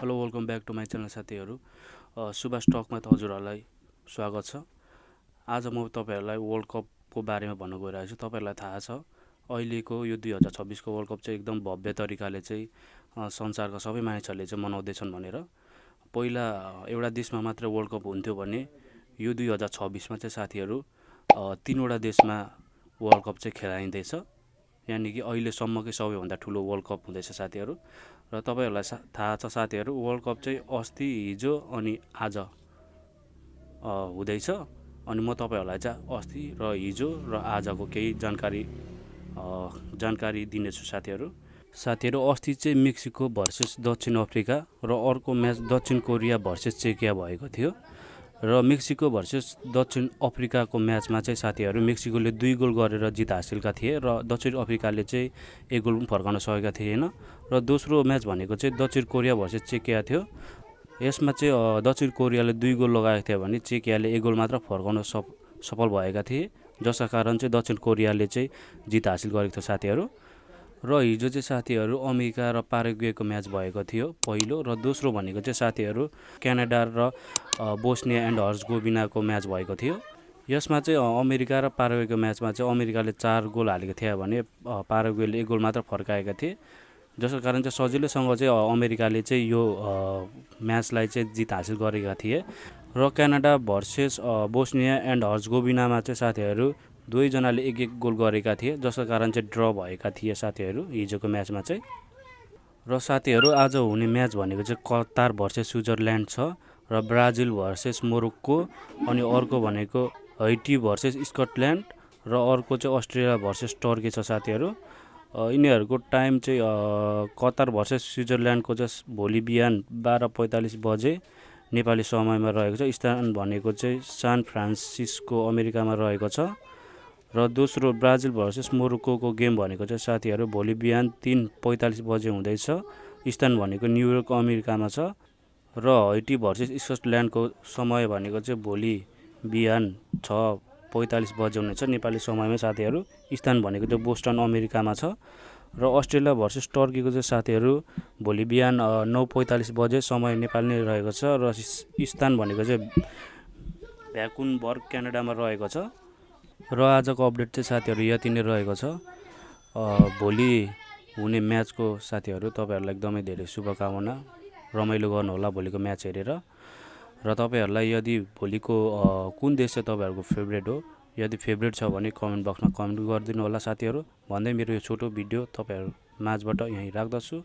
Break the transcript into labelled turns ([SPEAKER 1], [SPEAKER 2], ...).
[SPEAKER 1] Hello welcome back to my channel साथीहरू। सुभाष टकमा हजुरहरूलाई स्वागत छ। आज म तपाईँहरूलाई वर्ल्ड कपको बारेमा भन्न गइरहेको छु। तपाईँहरूलाई थाहा छ अहिलेको यो 2026को वर्ल्ड कप चाहिँ एकदम भव्य तरिकाले चाहिँ संसारका सबै मानिसहरूले चाहिँ मनाउँदैछन् भनेर। पहिला एउटा देशमा मात्र वर्ल्ड कप हुन्थ्यो भने यो 2026मा चाहिँ साथीहरू 3वटा देशमा वर्ल्ड कप चाहिँ खेलाइँदैछ। यानि कि अहिलेसम्मकै सबैभन्दा ठुलो वर्ल्ड कप हुँदैछ साथीहरू। र तपाईँहरूलाई थाहा छ साथीहरू, वर्ल्ड कप चाहिँ अस्ति, हिजो अनि आज हुँदैछ। अनि म तपाईँहरूलाई चाहिँ अस्ति र हिजो र आजको केही जानकारी दिनेछु साथीहरू। अस्ति चाहिँ मेक्सिको भर्सेस दक्षिण अफ्रिका र अर्को म्याच दक्षिण कोरिया भर्सेस चेकिया भएको थियो। र मेक्सिको भर्सेस दक्षिण अफ्रिकाको म्याचमा चाहिँ साथीहरू मेक्सिकोले 2 गोल गरेर जित हासिलका थिए र दक्षिण अफ्रिकाले चाहिँ 1 गोल पनि फर्काउन सकेका थिएन। र दोस्रो म्याच भनेको चाहिँ दक्षिण कोरिया भर्सेस चेकिया थियो। यसमा चाहिँ दक्षिण कोरियाले 2 गोल लगाएको थियो भने चेकियाले 1 गोल मात्र फर्काउन सफल भएका थिए, जसका कारण चाहिँ दक्षिण कोरियाले चाहिँ जित हासिल गरेको थियो साथीहरू। र हिजो चाहिँ साथीहरू अमेरिका र पाराग्वेको म्याच भएको थियो पहिलो, र दोस्रो भनेको चाहिँ साथीहरू क्यानाडा र बोस्निया एन्ड हर्जगोभिनाको म्याच भएको थियो। यसमा चाहिँ अमेरिका र पाराग्वेको म्याचमा चाहिँ अमेरिकाले 4 गोल हालेको थियो भने पाराग्वेले 1 गोल मात्र फर्काएका थिए, जसको कारण चाहिँ सजिलैसँग चाहिँ अमेरिकाले चाहिँ यो म्याचलाई चाहिँ जित हासिल गरेका थिए। र क्यानाडा भर्सेस बोस्निया एन्ड हर्जगोभिनामा चाहिँ साथीहरू दुवैजनाले 1-1 गोल गरेका थिए, जसको कारण चाहिँ ड्र भएका थिए साथीहरू हिजोको म्याचमा चाहिँ। र साथीहरू आज हुने म्याच भनेको चाहिँ कतार भर्सेस स्विजरल्यान्ड छ, र ब्राजिल भर्सेस मोरोक्को, अनि अर्को भनेको हैटी भर्सेस स्कटल्यान्ड, र अर्को चाहिँ अस्ट्रेलिया भर्सेस टर्की छ साथीहरू। यिनीहरूको टाइम चाहिँ कतार भर्सेस स्विजरल्यान्डको चाहिँ भोलि बिहान 12:45 बजे नेपाली समयमा रहेको छ। स्थान भनेको चाहिँ सान फ्रान्सिस्को अमेरिकामा रहेको छ। र दोस्रो ब्राजिल भर्सेस मोरोक्को गेम भनेको चाहिँ साथीहरू भोलि बिहान 3:45 बजे हुँदैछ। स्थान भनेको न्युयोर्क अमेरिकामा छ। र हैटी भर्सेस स्कटल्यान्डको समय भनेको चाहिँ भोलि बिहान 6:45 बजे हुनेछ नेपाली समयमा साथीहरू। स्थान भनेको चाहिँ बोस्टन अमेरिकामा छ। र अस्ट्रेलिया भर्सेस टर्कीको चाहिँ साथीहरू भोलि बिहान 9:45 बजे समय नेपाल नै रहेको छ। र स्थान भनेको चाहिँ भ्याकुनबर्ग क्यानाडामा रहेको छ। र आजको अपडेट चाहिँ साथीहरू यति नै रहेको छ। भोलि हुने म्याचको साथीहरू तपाईँहरूलाई एकदमै धेरै शुभकामना, रमाइलो गर्नुहोला भोलिको म्याच हेरेर। र तपाईँहरूलाई यदि भोलिको कुन देश चाहिँ तपाईँहरूको फेभरेट हो, यदि फेभरेट छ भने कमेन्ट बक्समा कमेन्ट गरिदिनु होला साथीहरू भन्दै मेरो यो छोटो भिडियो तपाईँहरू माझबाट यहीँ राख्दछु।